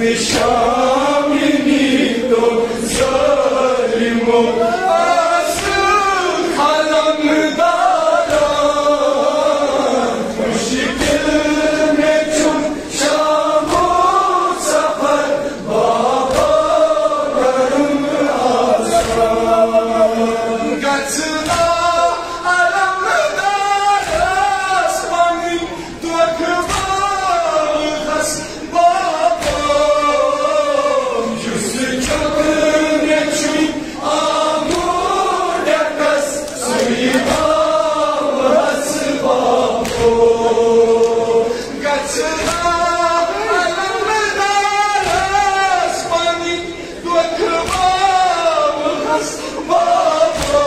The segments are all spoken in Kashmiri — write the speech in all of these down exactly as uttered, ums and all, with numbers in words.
شامنی تو ظالمو آس قلم دارا، مشکل میں چون شامو سفر بابا کرم آسان۔ گژھنا علم دارس پنٕنۍ دۄکھٕ باغس بابا، یُس چھۄکہٕ مےٚ چھُے آمُت ڈٮ۪کس، سُے باوہس بابو۔ گژھٕ ہا علمدارس پنٕنۍ دۄکھٕ باوہس بابو،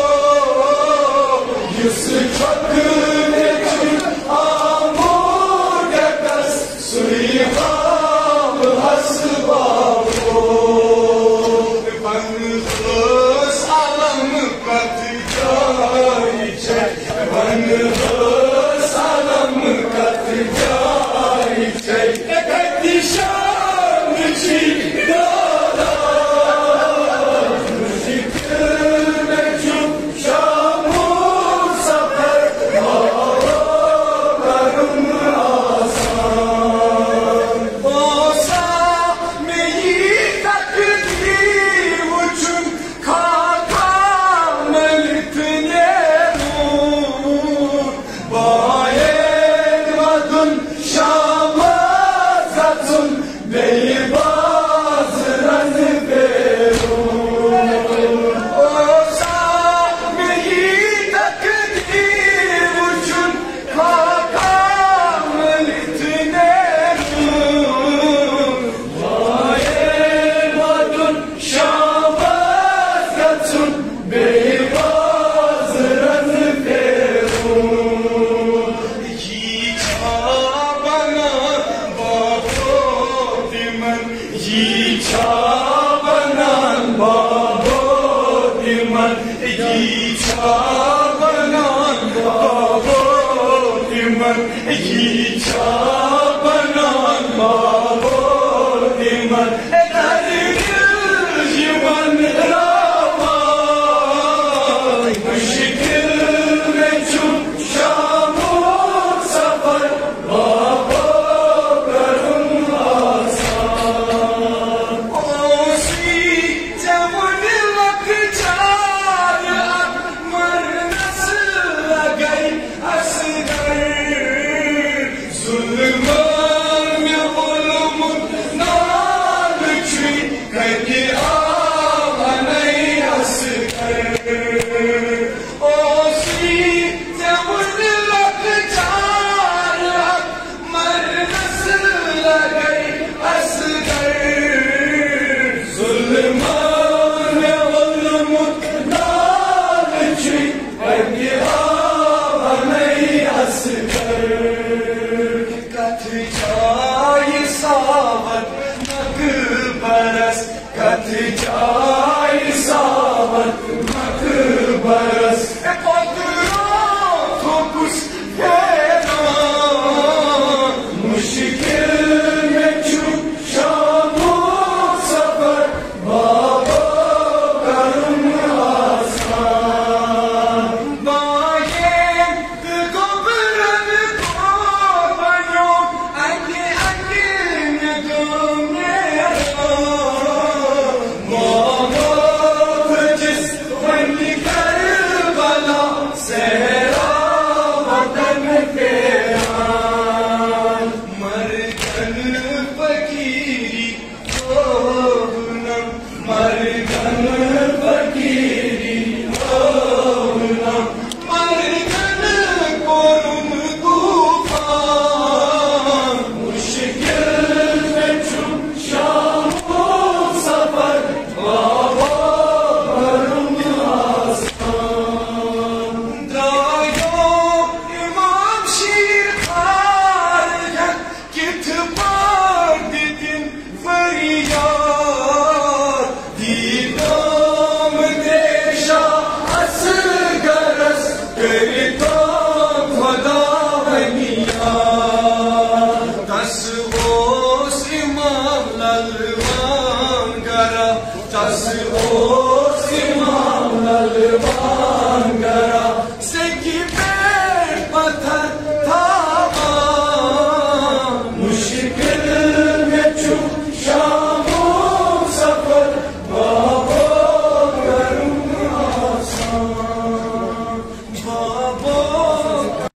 یُس چھۄکہٕ مےٚ چھُے آمُت ڈٮ۪کس، سُے باوہس بابو۔ ون ٲس علم کتھ جایہِ چھے، ون ٲس علم کتھ جایہِ چھے، کتہِ شام چھی دوران، مشکل مےٚ چھُ شامُک سفر کرُن آسان۔ اوسا مےٚ یی تقدیٖر وٕچھُن، خاکا مٔلِتھ نیرُن، باین ودُن، شامس گژھُن، بیٚیہِ بازرن پھیرُن۔ اوسا مےٚ یی تقدیٖر وٕچھُن، خاکا مٔلِتھ نیرُن، باین ودُن، شامس گژھُن، بیٚیہِ بازرن پھیرُن۔ یی چھا بنان بابو تِمن، یی چھا بنان بابو تِمن، یی چھا بنان بابو تِمن، یی چھا بنان بابو تِمن، اے درد یِمن راوان، مشکل مےٚ چھُ شامُک سفر بابا کرُن آسان۔ اوسُے ژےٚ وُنہِ لۄکچار اکھ مرنس لگے اصغر۔ ظلمن مےٚ ووٚنمُت نالہٕ چھُے، کتہِ آو ہنے اصغر؟ اوسُے ژےٚ وُنہِ لۄکچار اکھ مرنس لگے اصغر۔ ظلمن مےٚ ووٚنمُت نالہٕ چھُے، کتہِ آو ہنے اصغر؟ کتھ جایہِ ساوت مقبرس، کتھ جایہِ ساوت مقبرس،